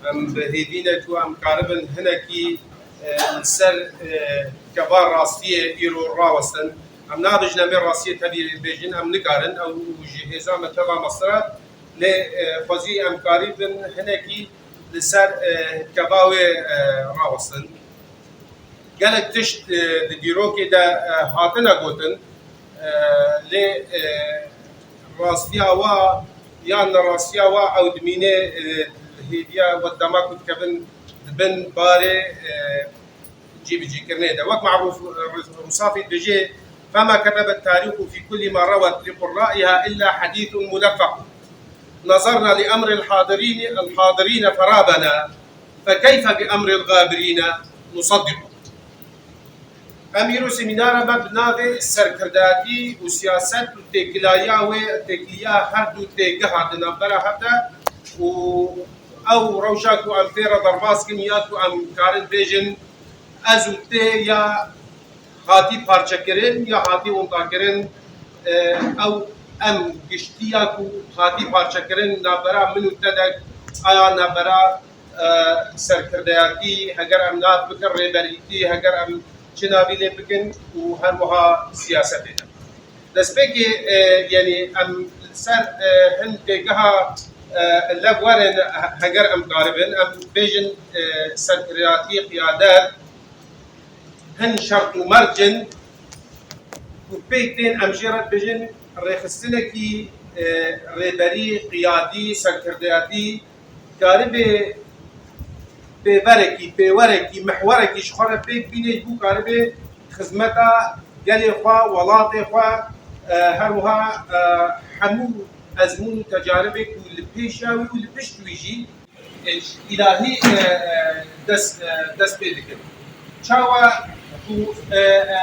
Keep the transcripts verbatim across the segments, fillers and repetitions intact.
Em bi hêvî ne ku em karibin hinekî, e, li ser, e, keva rastiyê îro rawestin. Em nabêjin em ê rastiyê tevî bêjin, em nikarin. Ew ji hêza me teva mestir e. Lê, e, xwezî em karîbin hinekî li ser, e, keva wê, e, rawestin. Gelek tişt, e, di dîrokê de, e, hatine gotin, e, lê, e, rastiya wa yan nerastiya wa ew dimîne, e, hêviya we dema ku dikevin di bin barê, e, cîbicîkirinê de. Wek Maruf, e, Rusafî dibêje, "فما كذب التاريخ في كل ما روت لقرائها إلا حديث ملفق. نظرنا لأمر الحاضرين، الحاضرين فرابنا، فكيف بأمر الغابرين نصدق." Em îro semînara me bi navê Serkirdayetî û siyaset û têkilaya wê, têkiliya her du têgeha di navbera hev de û ew rewşa ku em tê re derbas kin ya ku em karin bêjin ez û tê ya hatî parçekirin ya hatî windakirin, e, ew em giştiya ku hatî parçekirin navbera min û te de aya navbera e, serkirdeyatî, heger em nav bikin rêberîtî, heger em çi navî lê bikin û her wiha siyasetê de. Destpêkê, e, yanî em li ser, e, hin têgeha, e, lev werin, he-, heger em karibin, em bêjin, e, serkirdeyatî, qiyadet, hin şert û merc in ku pêk tên em jê re dibêjin rêxistinekî, e, rêberî, qiyadî, serkirdeyatî, karibe pêverekî, pêwerekî, mihwerekî ji xwe re pêk bîne, ji bo karibe xizmeta gelê xwe, welatê xwe, e, her wiha, e, hemû ezmûn û tecaribê ku li pêşa wî û li pişt wî jî, e, îlahî, e, e, dest, e, dest pê dikin. Çawa ku, e, e,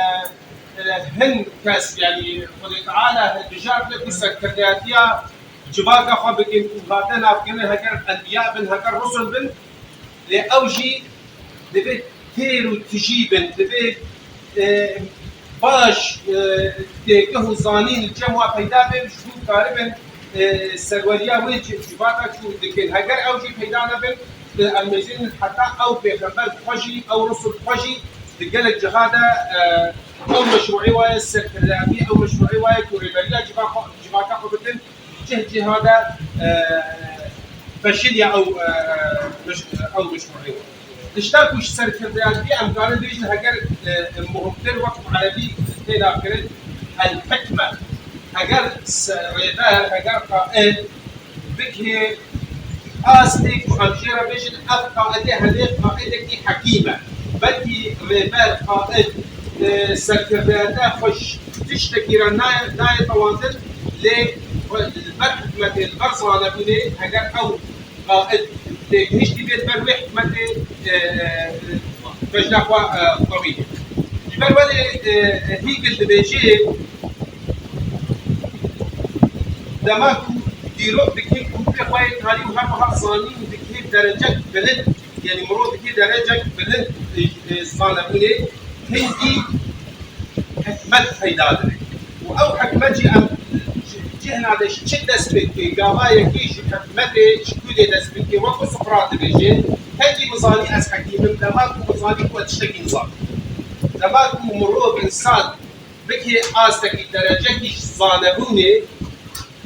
e, hin kes, yanî Xwedê Teala hilbijartine ku serkirdeyatiya civaka xwe bikin û hate navkirin, heger enbiya bin, heger rusul bin, lê ew jî divê têr û tijî bin, divê, e, baş, e, têgeh û zanîn li cem wa peyda bin, ji bo karibin, e, serweriya wê ci-, civaka ku dikin. Heger ew jî peyda nebin, e, em mêzin heta ew pêxember xwe jî, ew rusul xwe jî di gelek ciha de, e, ew meşrûê waye serkirdeyatî, ew meşrûê waye ku rêberiya civaka, civaka xwe bikin, cih ciha de, e, feşiliya ew, e, meş-, ew meşrûê. Tişta ku ji serkirdeyatiyê em karin bêjin heger, e, muhimtir wek erebî tê nakirin el-hikme. Heger se-, rêber, heger qaid bikê astê ku em jê re bêjin ev qaidê hevê qaidekî hekîm e. Belkî rêber, qaid, e, serkirdeyate xwe ji tiştekî re nayê, nayê tewandin, lê li ber hikmetê, li ber zanebûnê, heger ew qaid têgihiştî bê li ber wê hikmetê, e, e, vejna xwe, e, qewî. Ji ber welê, e, e, Hegel dibêje, dema ku dîrok dikê kûpê xwe yê tarî û her wiha zanîn dikê derecek bilind, yanî mirov dikê derecek bilind, e, e, zanebûnê, hingî hikmet peyda dibe. Û ew hikmet jî em ji cihna de ji çi dest pê dike? Gava yekê ji hikmetê ji ku dê dest pê dike? Wek ku Sokrat dibêje, kengî min zanî ez hekîm im? Dema ku min zanî ku ez tiştekî nizam. Dema ku mirov, însan bikê astekî, derecekî ji zanebûnê,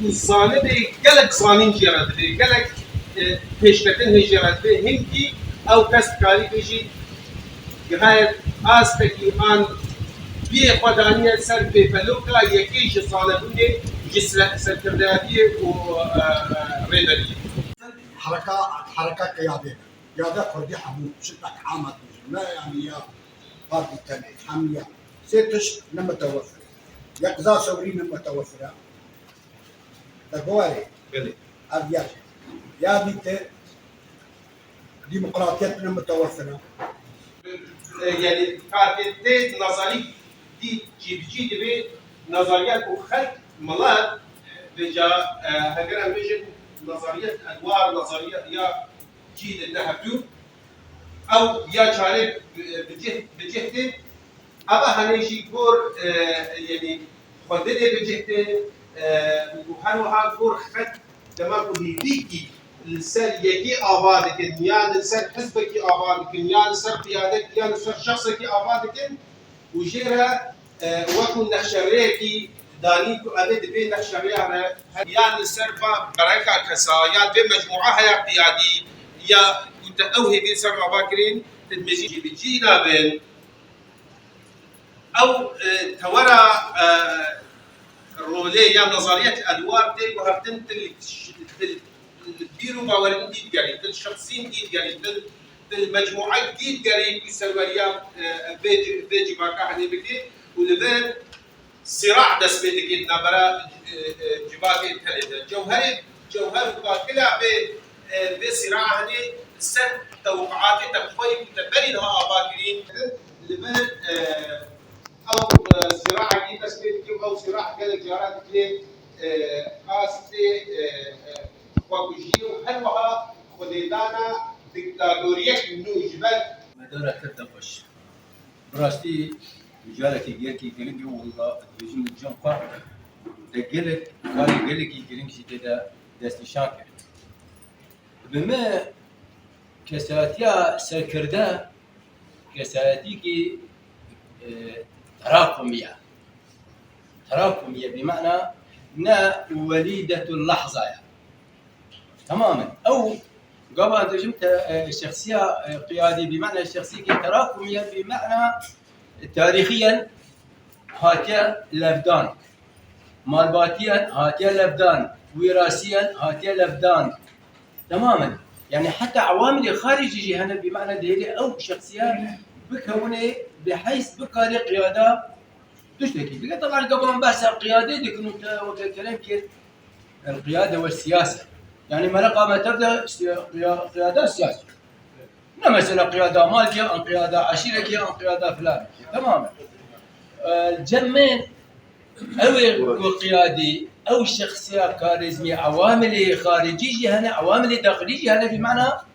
û zanibê gelek zanîn jê re dibê, gelek, e, pêşketin hê jê re dibê. Hingî ew kes dikarî bêjî, gihaye astekî an biyê xwe daniye ser pêveloka yekê ji zanebûnê, ji sere-, serkirdeyatiyê û, e, e, rêberiyê. Hereka, hereka qiyadê. Qiyade kurdî hemû, şitek ama dibêjin. Ne yanî ya partî tenê, hemiya. Sê tişt ne mutewefir e. Yeqza sewrî ne mutewefir e. Te biwarê. Belê. Ev yek. Ya dîtir, demokratiyet ne mutewefir e. E, yanî, kartê tê nazarî dî cîbicî dibê nazariya ku xelk, milet, vêca, e, heger em bêjin nazariyet edwar, nazariya ya cî li te hevdû, ew ya çare bi, bi cih, bi cih tê, eva hene jî gor, e, yanî xwendinê bi cih tê, e, û her wiha gor xelk dema ku hêvîkî li ser yekî ava dikin, yan li ser hizbekî ava dikin, yan li ser qiyadekî, yan li ser şexsekî ava dikin û jê re, e, wekû nexşerêyekî danîn ku em ê di vê nexşerêya re, yan li ser va bereka kesa, yan vê mecmûa heya qiyadî, ya ku te ew hêvî li ser ava kirin, tu dimêjî bi cî nabin. Ew, e, tewera, e, rolê ya nazariyet edwar tê guhertin, tu li, tu li bîr û bawerên dî digerî, tu li şexsîn dî digerî, tu, tu li mecmûek dî digerî ku serweriya, e, vê ci-, vê civaka henê bikê û li vir sîra dest pê dikê di navbera, e, e, civakê tenê de. Cewherê, cewher û kakila vê, e, vê sîra henê li ser tewqeatê te bi xwe yê ku te berî niha ava kirîn, li vir, e, Ew, e, sîrahekî dest pê dike û ew sîrah gelek caran dike, e, qastê, e, e, xwekujî û her wiha xwedêdana diktatoriyek nû ji ber. Medara te de xweş. Bi rastî micarekî gelkî giring e, walla dibêjim li cem xwe te gelek karê gelekî giring jî tê de destnîşan kir. Bi me kesayetiya serkirde, kesayetîkî, e, terakumî ye. Terakumî ye, bi mana ne welîdetul lahza ye. Temamen. Ew gava dibêjim te, e, şexsiya, e, qiyadî, bi mana şexsîkî terakumî ye, bi mana tarîxiyen hatiye levdan. Malbatiyen hatiye levdan. Wîrasiyen hatiye levdan. Temamen. Yani heta ewamilê xaricî jî hene, bi mana dihêlê ew şexsiya bikewinê bi heys bikarê qiyada tiştekî. Dige teban gavan behsa qiyadê dikin û te weke kerem kir. El qiyade ve siyase. Yani meleqa me tev de siya-, qiya-, qiyada siyase. Ne mesela qiyada malkê, an qiyada eşîrekê, an qiyada filanekê. Temamen. E, cem me ew ê ku qiyadî, ew şexsiya karizmî, ewamilê xaricî jî hene, ewamilê daxilî jî hene, bi mana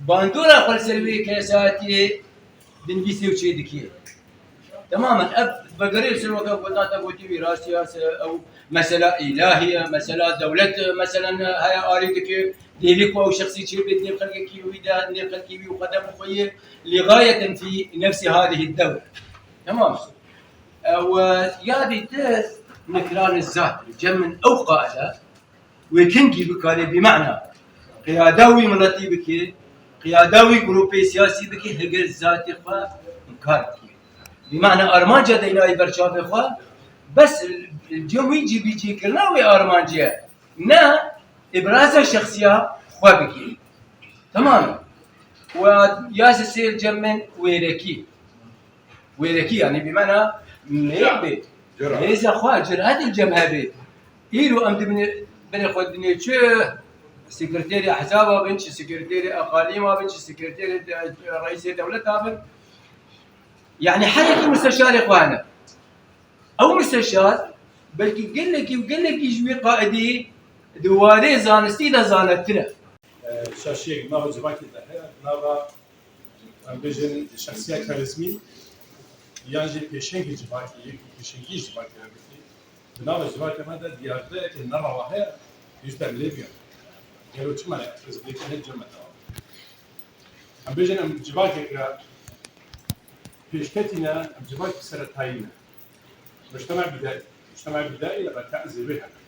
bandora xwe li ser wê kesatiyê dinivîsê û çê dikê. Temamen ev vegerê li ser weke gotina te gotî wî rastî ya se ew mesela îlahî ye, mesela dewlet, e, meselen, e, heye alî dike, dêlî ku ew şexsî çê bê nêv xelkekî wî de, nêv xelkî wî û xwe de bixwe ye, lî gayeten fî nefsî hadihî dewr. Temam. Ew, e, ya dîtir nikranê zat, cem min ew qaide, wê kengî bikarê, bi mana qiyada wî miletî bike, qiyada wî grûpê siyasî bike, heger zatê xwe inkar bike. Bi mana armanca deynayî ber çavê xwe, bes cem wî cîbîcîkirina wê armancê ye, ne îbraza şexsiya xwe bike. Temam e. Û ya sisê cem min wêrekî. Wêrekî, yani bi mana mêr bê. Cüret. Hêza xwe, cüret li cem hebe. Îro em dibine, binê xwe dinê çi sekreterê ehzaba bin, çi sekreterê eqalîma bin, çi sekreterê de-, reîsê dewleta bin. Yani her yekî musteşarê xwe hene. Ew musteşar belkî gelekî û gelekî ji wî qaidî di warê zanistî de zanettir e. Şaşiyek nava civakê de heye, nava, em bêjin, şexsiya karizmî yan jî pêşengê civakê, yek pêşengî civakê re bikî. Di nava civakê me de diyardeyeke nerewa heye, pêwîst em lê bînin. Gelo çima ne? Ez bêkene cem me dewa. Em bêjin em civakeke pêşketî ne, em civakî seretayî ne. Mujtema bîdayî, mujtema bîdayî li reka zêwê hene.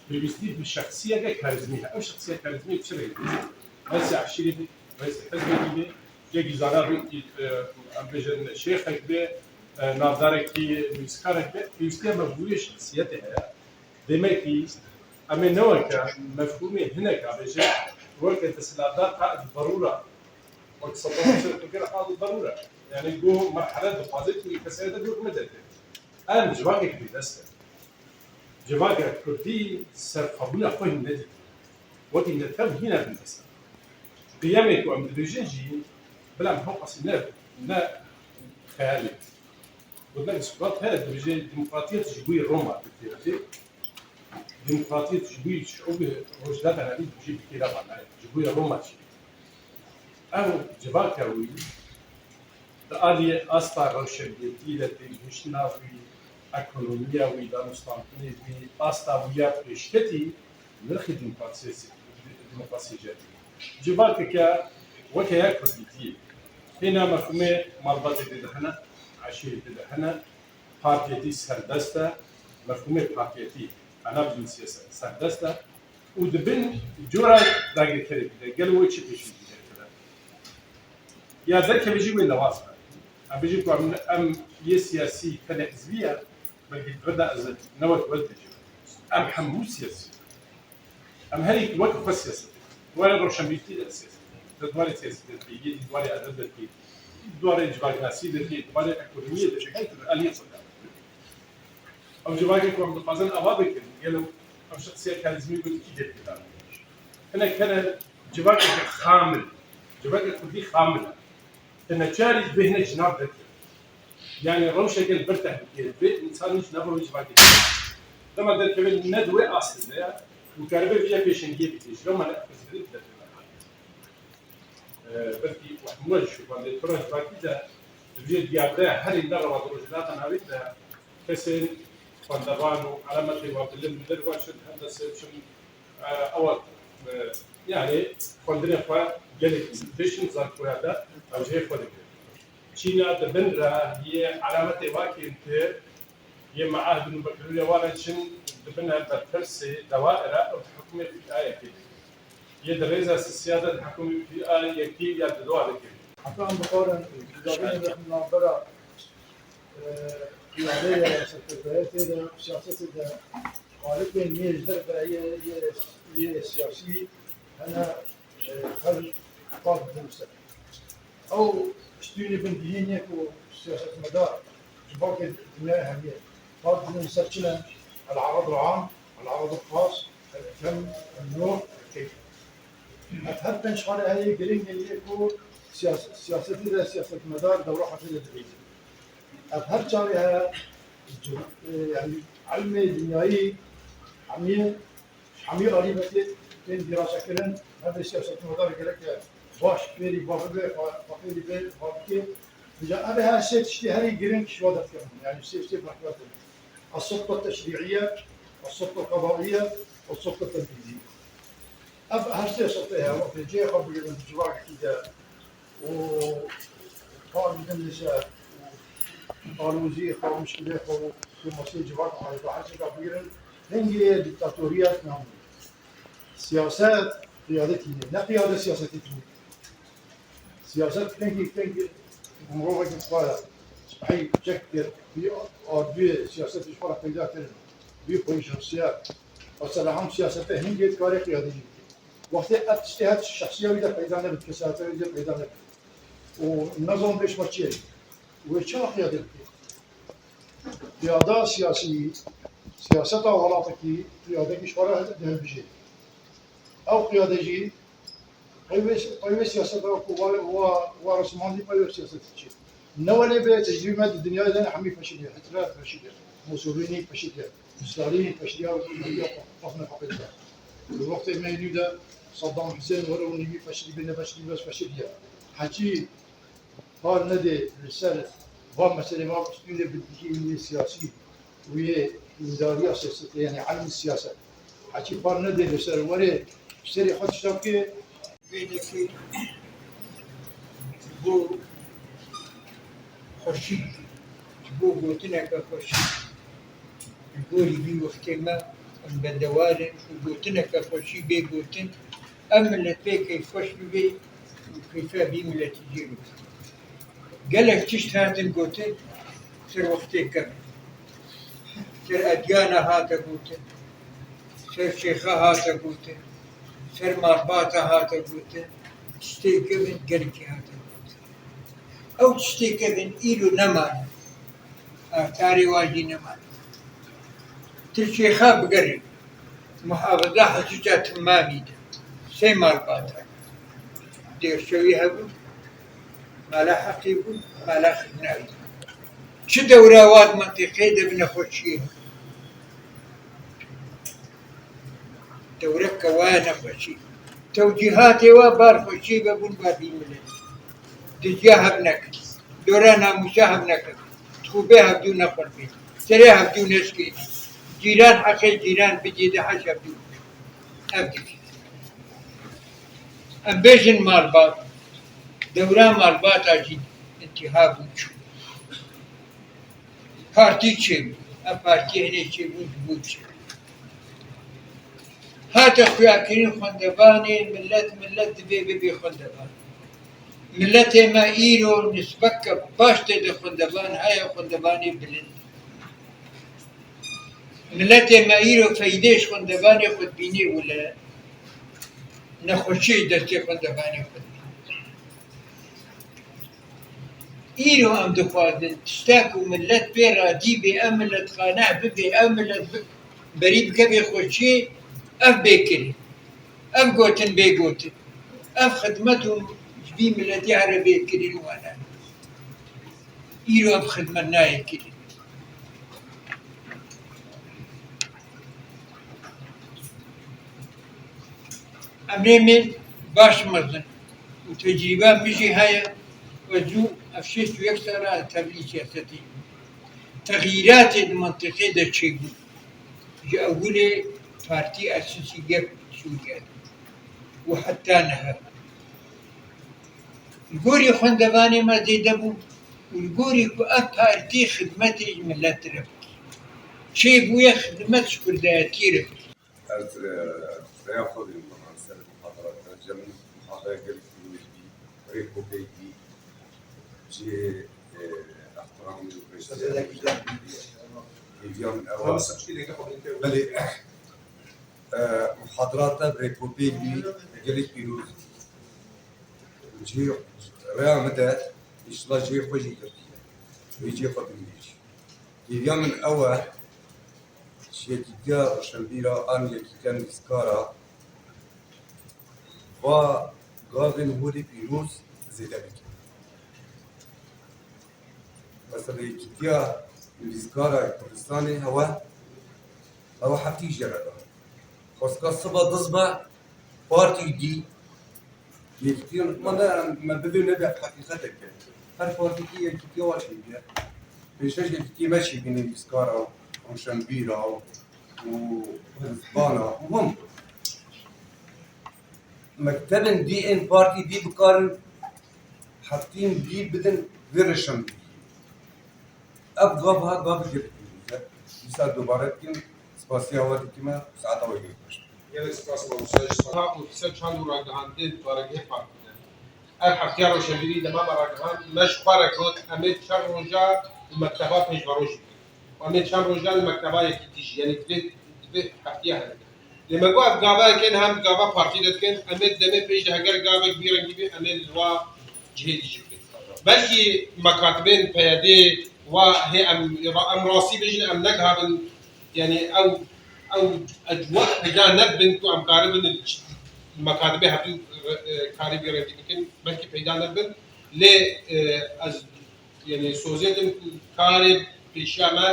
Pêwîstî bi şexsiyeke karizmî heye. Ew şexsiya karizmî çi rê bî? Reîsê eşîrê bî, reîsê hizbekî bî, yekî zana bî, e, em bêjin şêxek bê, e, navdarekî nivîskarek bê, pêwîstiya me bi wî şexsiyetê heye. Demekî em ê ne weke mefhûmê hineka bêjin, weke desthilatdar qaid berûra, wek Saddam Hussein Tirkiye qaid berûra. Yani go merhele dixwaze ku kesayeta dûr me derkeve. Em civakek bêdest e. Civaka kurdî serxwebûna xwe hîn nedîtiye. Wekî netew hîn e bindest e. Qiyemê ku em dibêjin jî, bila em hewqasî ne, ne xeyalê. Gotinek Sokrat heye, dibêje, demokratiyet ji bo Roma dikêre. Demokratiyet ji bo şiûbê Rojhilata Navîn dibêje dikêre vana ye. Ji bo Roma çi? Ew civaka wî di aliyê asta rewşenbîretî de têgihiştina wî, ekonomiya wî, danûstantinê wî, asta wî ya pêşketî nirxê demokrasiyê, Mixwestî jî. Civakeke weke ya kurdîtiyê. Hêna mefhûmê malbatê tê de hene, eşîrê tê de hene, partiyetî serdest e, mefhûmê partiyetî, qanabîn siyasî serdest e û di bin cora dagirkerê bide, gelo wê çi pêşî bide kire? Ya derkeve jî wê lewaz be. Em bêjin ku em, em yê siyasî tenê hizbî ye, belkî di vir de ez ne wek we dibêjim. Em hemû siyasî. Em herî wek xwe siyaset dikin. Di warê rewşenbîrtî de siyaset dikin. Di warê siyasetê de dikin, yê dî di warê edeb de dikin, di warê civaknasî de dikin, di warê ekonomiyê de dikin, her aliyê xwe de. Ew civakê ku em dixwazin ava bikin, gelo ew şexsiyet Kazimî got kî dê pêda bikin? Hinek hene civakeke xamil, civakê kurdî xamil e. Te neçarî bêhne ji nav derkeve. Yanî rewşeke li vir tehlûkeyê, vê însanî ji nava wê civakê derkeve. Dema derkeve ne di wê astê de ye û karibe vêya pêşengiyê bike. Ji dema ne ev xizirî derkeve. E, belkî wextî we ji şûfandê tura civakî de dibêje diyarde herî ne rewa di Rojhilata Navîn de kesên xwendevan û elemetê wa bilind li derva çin, hendesê çin, e, ewa, e, yanî xwendinê xwe gelekî dibêjin, zankoya de ew jê xwe digirin. Çîna di bin re yê elemetê wa kêmtir yê meahid û nûbekirûyê wa re çin dibine berpirsê dewaire û di hukmê fîayekê de. Yê di rêza sisiya de di hukmê fîayekê ya di dua de kêmtir. Heta em bikarin, dizabînin rexmnabera, e, qiyadeyê, serkerdeyê tê de, siyasetê de, xalifên yê ji derve yê, yê, yê siyasî hene, e, her xal bidin ser. Ew stûnê bingehîn ye ku siyasetmedar ji balkê dinyayê hemiyê xal bidin ser çi ne? El-Eradul Am, El-Eradul Xas, El-Kem, El-Nûr, El-Keyf. Ev her pênc xalê heye girîng e yê ku siyas-, siyasetê de siyasetmedar dewra xwe tê de dilîze. Ev her çarê heye, e, yanî ilmê dinyayî hemiyê, ji hemiyê alî ve tê, tên dîrasekirin, her dê siyasetmedar gereke baş fêrî va bibe, va, va fêrî bê, va bike. Îca ev heye sê tiştê herî girîng ji wa derdikevin, yanî sê tiştê berxwedin. Es-sulta teşrî'iye, es-sulta qedaiye, es-sulta tenfîziye. Ev her sê sulteyê heye, wextê cihê xwe bigirin di civakekî de û kar bidin li ser û aloziyê xwe, muşkilê xwe û kêmasiyê civak û aîda her tiştê bigirin, hingê dîktatoriyet namîne. Siyaset qiyadetî ne, ne qiyadet siyasetê tîne. Siyaset kengî, kengî mirovekî xwe heyî çek kir, wî ardûyê siyasetê ji xwe re peyda kirin, wî xwe îşansiya. Mesela hem siyasete hingê dikarê qiyadecî bike. Wextê ev tiştê her şexsiya wî de peyda nebit, kesayeta wî de peyda nebit. Û nezan bêşma çi ye? Wê çawa qiyade bike? Qiyada siyasî, siyaseta welatekî, qiyadekî ji xwe re dihilbijêre. Ew qiyade jî peyvê, peyvê siyaseta ku wa, wa, wa resimandî peyvê siyaseta çi? Ne welê bê tecrîbe me di dinyayê de ne hemî feşiliye. Hitler feşiliye. Mussolini feşiliye. Stalin feşiliye. Feşiliye. Feşiliye. Li wextê me nû de Saddam Hussein were û nîvî feşilî bê, ne feşilî bes feşiliye. Heçî par nedê li ser van meselê me stûnê bindikî yê siyasî û yê îdariya siyasetê, yanî ilm siyaset. Heçî par nedê li ser werê serê xwe tişta bike. Vê dekê ji bo xweşî, ji bo gotineke xweşî, ji gorî vî wextê me em bendewar in û gotineke xweşî bê gotin, ev milet pê keyfxweş bibe û keyfa vî miletî jê bibe. Gelek tişt hatin gotin, ser wextê kevin. Ser Edyana hate gotin, ser Şêxa hate gotin, ser Malbata hate gotin, tiştê kevin gelekî hate gotin. Ew tiştê kevin îro nemane. Artarê wan jî nemane. Ti Şêxa bigerê. Muhafaza Hecîca Timamî de sê malbat hebû. Dêrşewî hebû, mala Heqî bû, mala Xidnawî. Çi dewra wa di mintîqeyê de bi nexweşiyê hebû. Dewreke wa ye nexweşî. Tewcîhatê wa bar xweşiyê ve bûn bar vî miletî. Dijiya hev nekir. Dora namûsa hev nekir. Dixûbê hevdû nexurbê. Serê hevdû neşkê. Cîran heqê cîran bidî di heş hevdû. Ev dikir. Em bêjin malbat, dewra malbata jî intîha bû çû. Partî çêbû, ev partî hinê çêbû ji bo çi? Hate xuyakirin xwendevanê, millet, millet divê bibe xwendevan. Milletê me îro nisbeke baş tê de xwendevan heye, xwendevanê bilind. Miletê me îro feydê ji xwendevanê xwe dibînê wile nexweşiyê destê xwendevanê xwe dibîne. Îro em dixwazin tişta ku milet pê radî bê, ev milet qaneh bibe, ev milet bi-, berî bikeve xweşiyê, ev bê kirin. Ev gotin bê gotin. Ev xidmet û ji vî miletî here bê kirin wana. Îro ev xidmet nayê kirin. Emrê min baş mezin û tecrîba min jî heye û zû ev şêst û yek sala ez tevlî siyasetê. Texyîratê di mentiqê de çêbû. Ji ewilê partî esasî yek Sûriye û heta niha. Li gorî xwendevanê me zêde bû û li gorî ku ev partî xidmetê ji milet re bike. Çêbûye xidmet ji kurdayetiyê re bike. Ez, e, rêya xwe dînim, ser muhadara te. Cem muhadara gelek pîroz bî, rêkopeyî bî. Cihê, e, ehtiramê û rêzî. Hêviya min ew e. Belê, e, muhadara te rêkopeyî bî, gelek pîroz bî. Cihê rêya min de, înşallah cihê xwe jî girtiye. Wê cihê xwe bimîne jî. Hêviya min ew e, ji yekîtiya roşenbîra an yekîtiya nivîskara va gavên holê pîroz zêde bike. Mesela yekîtiya nivîskara Kurdistanê hewe, hewe heftî jê re da. Xwestka siba diz be, partî dî, Yekîtiya me ne, me bivê nebe heqîqetek e. Her partîkî yekîtiya wa çêbûye. Pêşeş yekîtiyê me çêbûne nivîskara, roşenbîra û hizbana û him. Mektebên dî ên partî dî bikarin heftîn dî bidin vê roşenbîriyê. Ev gav ha gav gelek pîroz e. Dîsa dubare dikim, spasiya we dikime, saeta we gelek baş be. Gelek spas mamoste ji saha û di ser çand û ragihandin parêzgehê partî de. Ev heftiya roşenbîrî dema me ragihand, me ji xwe re got, em ê çend roja li mekteba pêşverojî bikin. Em ê çend roja li mekteba yekîtî jî, yanî divê, divê heftiya hene. Lê me got ev gava yekê niha em gava partî de dikin, em ê demê pêş de heger gavek vî rengî bê, em ê li wa cihê dî jî bikin. Belkî mekatibên P Y D'ê wa hê em, em rastî bêjin, em negihabin, yanî ew, ew ecwet peyda nebin ku em karibin li mekatibê hevdû re-, e, karê vî rengî bikin, belkî peyda nebin. Lê, e, ez Yanî sozê din ku karê pêşiya me,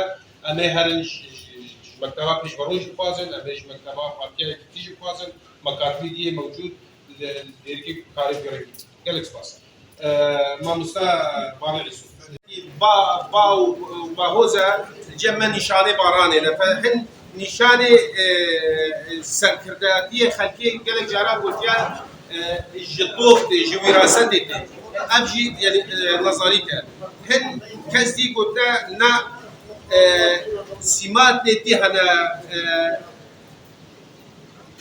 em ê herin ji, ji, ji mekteba pêşverojî bixwazin, em ê ji mekteba partiya yekîtî jî bixwazin, mekatibî dî yê mewcûd li, li Dêrikê karê girîngî. Gelek spas. Eee, mamoste Bavê Îsû. Ba, ba û, û bahoze cem me nîşanê baranê ne. Fe hin nîşanê, e, serkirdeyatiyê xelkê gelek caran gotiye, e, ji doxtê, ji wîrasetê tê. Ev jî, yanî, e, nezanîk e. Hin kes dî gote na, e, sîmatê tê hene, e,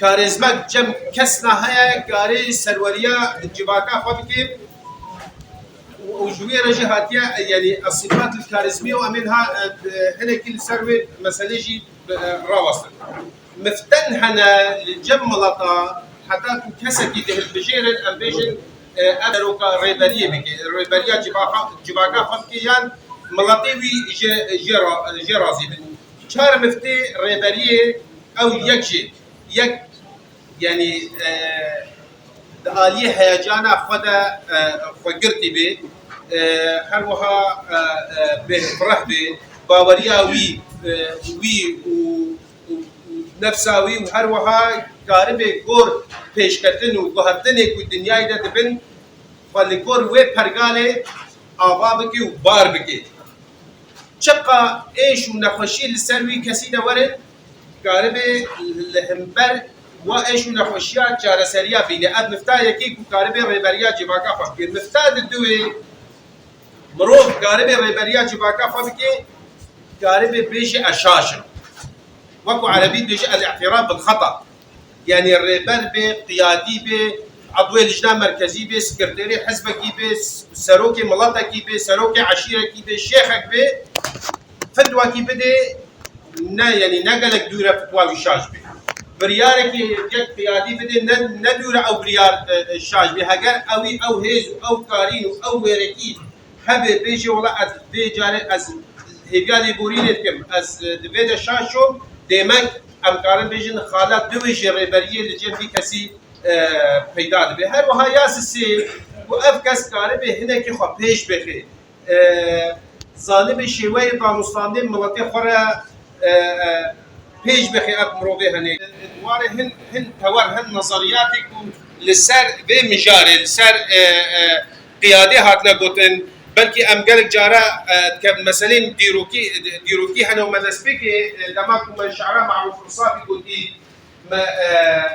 karêzmek cem kesna heye, karê serweriya civaka xwe bike. Û, û ji wê re jî hatiye, e, yanî esîfat li karêzmî û em ê niha, e, hinekî li ser wê meselê jî, e, rawestin. Miften hene li cem mileta, heta ku kesekî dihilbijêrin, em bêjin, e, ev seroka rêberiyê bike, rêberiya civaka, civaka xwe bike yan miletê wî jê, jê ra-, jê razî bin. Çar miftê rêberiyê ew yek jî, yek, yanî, e, di aliyê heyecana xwe de, e, xwe girtî bê, e, her wiha, e, e, bêhfireh bê, baweriya wî, e, wî û, û, û nefsa wî û her wiha karibê gor pêşketin û guhertinê ku dinyayê de dibin, xwe li gor wê pergalê ava bike û bar bike. Çiqa êş û nexweşî li ser wî kesî de werin, karibe li hember Wa êş û nexweşiya çareseriya bîne. Ev mifta yekê ku karibe rêberiya civaka xwe bike. Mifta di duwê mirov karibe rêberiya civaka xwe bike, karibe bêje ez şaş im. Wekû erebî dibêje el-i'tiraf bil xeta. Yanî rêber bê, qiyadî bê, edwê lijna merkezî bê, sekreterê hizbekî bê, serokê miletekî bê, serokê eşîrekî bê, şêxek bê, fitwekî bidê, ne, yanî ne gelek dûre fitwa wî şaş bê. Biryarekî yek qiyadî bidê, ne, ne dûre ew biryar, e, e, şaş bê. Heger ewî, ew hêz û ew karîn û ew wêrekî hebe bêje, wela ez vê carê ez hêviya lêborînê dikim. Ez, e, di vê de şaş im, demek em karin bêjin xala duwê jê rêberiyê li cem vî kesî, e, peyda dibe. Her wiha ya sisê ku ev kes karibe hinekî xwe pêş bixê. E, zanibê şêweyê danûstandê miletê xwe re, e, e, pêş bixê ev mirovê hene. Di warê hin, hin tewer, hin nezeriyatê ku li ser vê mijarê, li ser, e, e, qiyadê hatine gotin, belkî em gelek cara, e, ke meselên dîrokî, dîrokî hene û me destpêkê, e, dema ku me şara Marûf Rusafî gotî, me, e,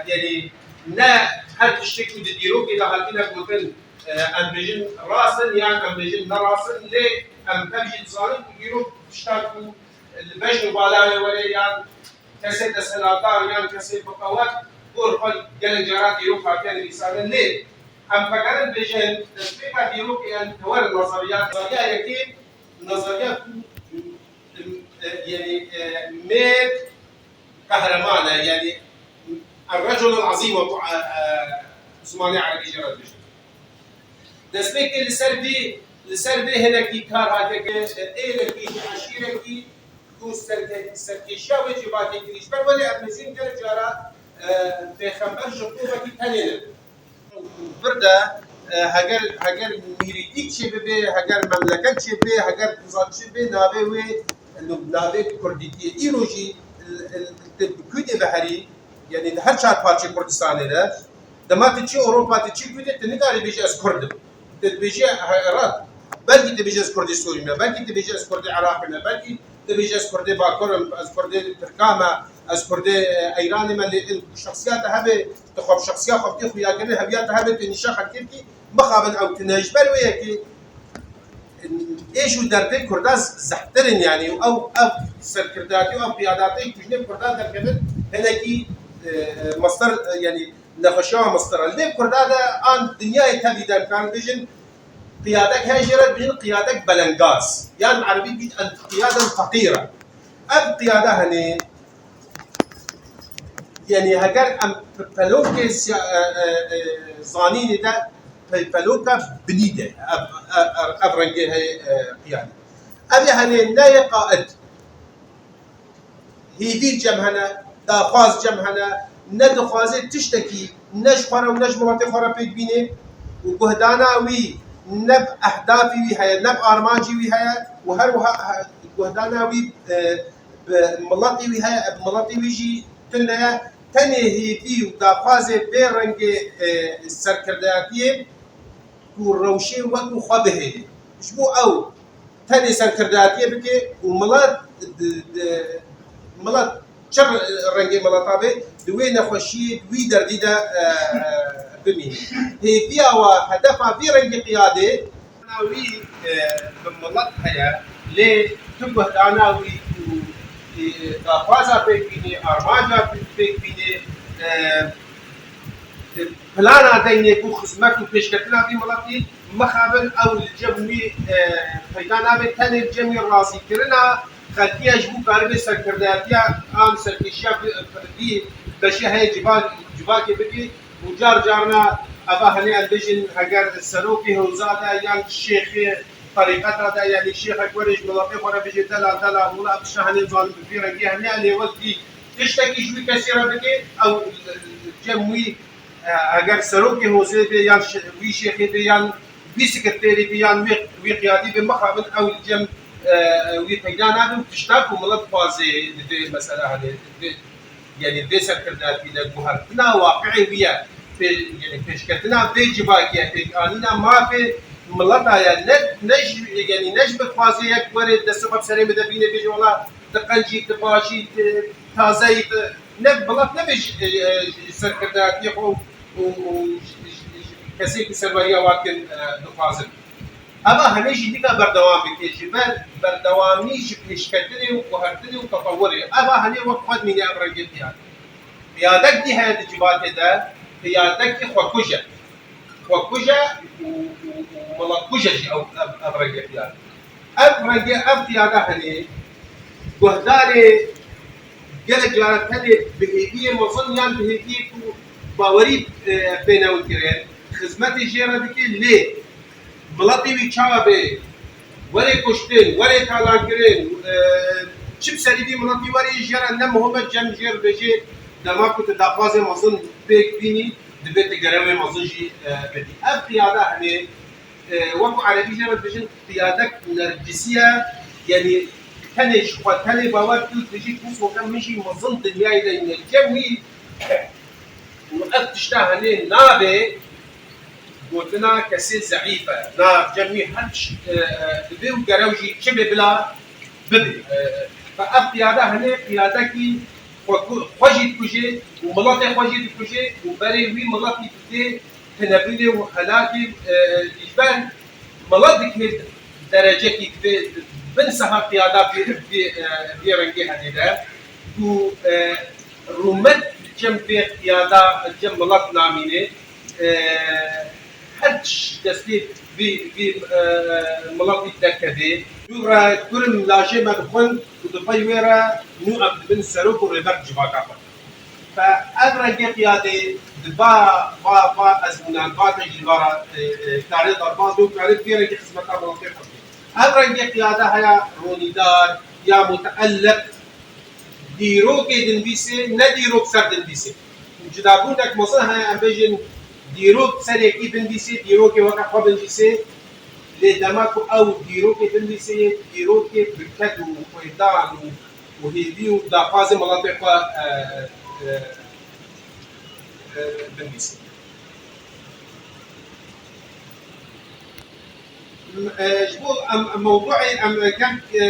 yanî ne her tiştê ku di dîrokê de hatine gotin, e, em bêjin rast in yan em bêjin ne rast in, lê em tev jî dizanin ku dîrok tişta ku li bejn û balayê were yan kesê desthilatdar yan kesê biqewet, gor xwe gelek caran dîrok hatiye nivîsandin. Lê em vegerin bêjin destpêka dîrokê em tewer nazariya, nazariya yekê, nazariya ku, e, yanî, e, mêr qehreman e, yanî er-recul el-azîm, wekû, e, e, zimanê erebî jê re dibêjin. Destpêkê li ser vî, li ser vê hinekî kar hate kirin, êlekî ji eşîrekî ku serke-, serkêşiya wê civakê kirî. Ji ber welê em dibêjin gelek cara, e, pêxember ji qûmekî tenê ne. Vir de, e, heger, heger mîrîtîk çêbibe, heger memleket çêbibe, heger dizan çêbibe, navê wê, navê kurdîtiyê. Îro jî, e, e, tu bi kurdê ve herî, yanî di her çar parçeyê Kurdistanê de, dema tu çî Ewropa, tu çî Kurdê, tu nikarî bêjî ez Kurd im. Tu dibêjî he-, rat. Belkî tu bêjî ez Kurdê Sûrî me, belkî tu bêjî ez Kurdê Iraqê me, belkî tu bêjî ez Kurdê Bakur im, ez Kurdê Tirka me, ez Kurdê, e, Eyranê me, lê şexsiyata hebe, tu xwe bi şexsiya xwe bikî xuyakirin, heviya te hebe tu nîşa xelkê bikî, mixabin ew tune. Ji ber wê yekê êş û derdê Kurda zehtir in, yanî ew, ev serkirdeyatî û ev qiyadatê ku ji nêv Kurda derkevin, hinekî, e, e, mestir, e, yanî nexweşiya mestir e. Li nêv Kurda de an dinyayê tevî de em karin bêjin, qiyadek heye jê re dibêjin qiyadek belengaz. Yan erebî dibêjin el-, qiyaden feqîr e. Ev qiyada hene, yanî heger em pe-, pelokê siya-, e, e, e, zanînê de pe-, peloka binî de ev, ev, ev, ev rengê heye, e, qiyadê. Ev ê hene ne yê qaid. Hêvî cem hene, daxwaz cem hene, ne dixwaze tiştekî ne ji xwe re û ne ji miletê xwe re pêk bîne û guhdana wî ne bi ehdafî wî heye, ne bi armancî wî heye û her wiha, e, guhdana wî, e, bi miletê wî heye, bi miletê wî jî tune ye. Tenê hêvî û daxwazê vê rengê, e, serkirdeyatiyê ku rewşê wekû xwe bihêle. Ji bo ew tenê serkirdeyatiyê bike û milet di, di, milet çi rengê mileta be, di wê nexweşiyê, di wî derdî de, e, e, bimîne. Hêviya we, hedefa vî rengî qiyadê, wî, e, bi milet heye, lê tu guhdana wî û, e, daxwaza pêk bînî, armanca pêk bînî, e, plana deynê ku xizmet û pêşketina vî miletî mixabin ew li cem wî, e, peyda nabe, tenê li cem wî razîkirina xelkî ye ji bo karibê serkirdeyatiya an serkêşiya vî, vî beşê heye civa-, civakê bikî û car carna eva hene em bêjin heger serokê hewza de yan şêxê terîqeta de, yanî şêxek were ji miletê xwe re bêje delal delal wila ev tişta hene zanim bi vî rengî hene lê wek vî tiştekî ji wî kesî re bike ew cem wî E, eger serokê hozê be yan şe-, wî şêxê be yan wî sekreterî be yan wî, wî qiyadî be, mixabin ew li cem, e, wî peyda nabe û tişta ku milet dixwaze li vê mesela hene, li vê, yanî vê serkirdeyatî de guhertina waqiê wî ye, pê-, yanî pêşketina vê civakê ye, pêkanîna mafê mileta ye, ne, ne ji, yanî ne ji bi dixwaze yek were destê xwe bi serê min de bîne bêje wela tu qencî, tu başî, tu tazeyî, tu Ne, milet nebe ji, e, e, ji serkirdayetiyê xwe û, û, û ji, ji, ji kesê ku serweriya wan kin, e, dixwazin. Eva hemê jî dika berdewam bike, ji ber berdewamî ji pêşketinê û guhertinê û tetewirê. Eva hemê wek xwe dimîne ev rengê qiyadê. Qiyadek dî heye di civatê de, qiyadekî xwekuj e. Xwekuj e û, û, û miletkuj e jî ew, ev, ev rengê qiyadê. Ev rengê, ev qiyada hene guhdarê gelek caran tenê bi hêviyê mezin yan bi hêviyê ku bawerî, e, pê newin kirin, xizmetê jê re dike, lê miletê wî çawa bê, werê kuştin, werê talankirin, e, çi bi serî vî miletî werê jê re ne muhim e, cem jê re dibêje, dema ku tu daxwazê mezin pêk bînî, divê tu gerewê mezin jî, e, bidî. Ev qiyada hene, e, wekî erebî jê re dibêjin, qiyadek nercisî ye, yanî tenê ji xwe, tenê bawer tu dijî, tu soke min jî mezin dinyayê de yine. Cem wî û ev tişta hene nabe gotina kesê zeîf e. Na, cem wî her tişt, e, e, dibe û gerew jî çi bê bila bibe. E, e, ev qiyada hene qiyadekî xwe ku-, xwe jî dikuje û miletê xwe jî dikuje û berê wî miletî dide hinebûnê û helakê, e, ji ber milet dikê derecekî divê bin seha qiyada vê, vê, e, vê rengê hene de ku, e, rûmet cem vê qiyada cem milet namîne, e, her tişt destê vî, vî, e, miletî derkeve. Nû re kurim lajê me dixwin û di pey wê re nû em dibin serok û rêber civaka xwe. Fe ev rengê qiyadê di va, va, va ezmûnan, va tecrîba re, e, e, kare derbas be û kare vê rengê xizmeta miletê xwe bike. Ev rengê qiyade heya ronîdar ya muteelliq dîrokê dinivîsê, ne dîrok ser dinivîsê. Cudabûnek mezin heye, em bêjin dîrok ser yekî binivîsê, dîrokê weke xwe binivîsê, lê dema ku ew dîrokê binivîsê, yê dîrokê bi ked û xwêdan û û hêvî û daxwazê miletê xwe, e, e, e, binivîsî. E, ji bo em, em mewduê em gelek, e,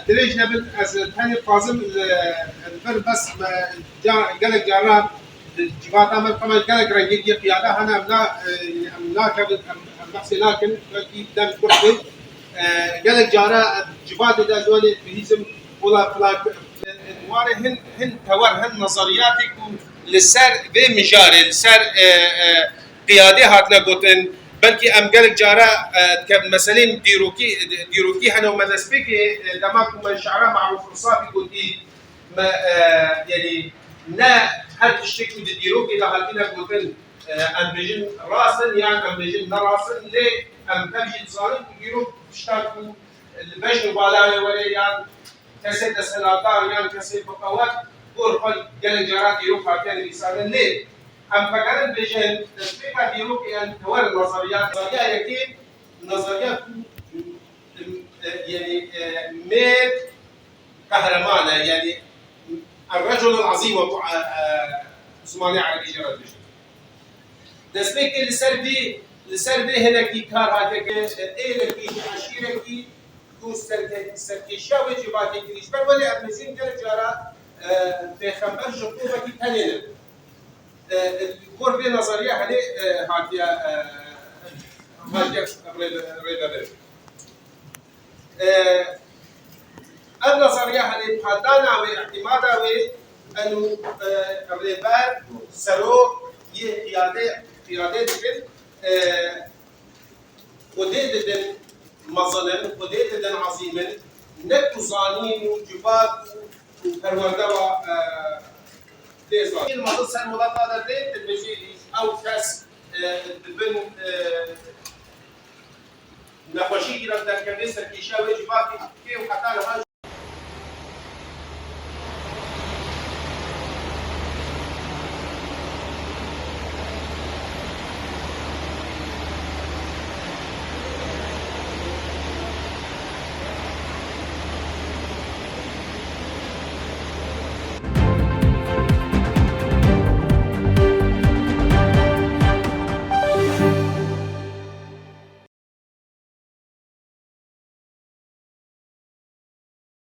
dirêj nebin, ez tenê dixwazim li, li vir bes me ca-, gelek caran di civata me, qema gelek rengê qiyada hene, em na-, e, em nakevin, em, em behsê nakin, belkî dem kurt be. E, gelek cara civatê de ez wê bihîzim, wela filan, e, e, warê hin, hin tewer, hin nezeriyatê ku li ser vê mijarê, li ser, e, e, qiyadê hatine gotin, belkî em gelek cara, e, ke meselên dîrokî, dîrokî hene û me destpêkê, e, dema ku me şara Marûf Rusafî gotî, me, e, yanî ne her tiştê ku di dîrokê de hatine gotin, e, em bêjin rast in yan em bêjin ne rast in, lê em tev jî dizanin ku dîrok tişta ku li bejn û balawê were yan kesê desthilatdar yan kesê biqewet, gor xwe gelek caran dîrok hatiye nivîsandin. Lê em vegerin bêjin destpêka dîrokê em tewer nazariya, nazariya yekê, nazariya ku, e, yanî, e, mêr qehreman e, yanî الرجل العظيم وەکو، e, e, zimanê erebî jê re dibêjin. Destpêkê li ser vî, li ser vê hinekî kar hate kirin, êlekî ji eşîrekî ku serke-, serkêşiya wê civakê kirî. Ji ber welê ev mezin gelek cara, e, pêxember ji qûmekî tenê ne. E, e, gor vê nazariya henê, e, hatiye, e, hatiye rê-, rêvebirin. E, ev nazariya henê padana wê, îtimada wê, eno, e, rêber, serok, yê qiyade, qiyade dikin, e, Xwedê didin mezin in, Xwedê didin ezîm in, ne ku zanîn û civak û, û perwerde wa, e, lê zanîn. Mezin ser welata de tê, dibêjî ew kes, e, dibin, e, nexweşîkî re derkeve, serkêşiya wê civakê dike û heta niha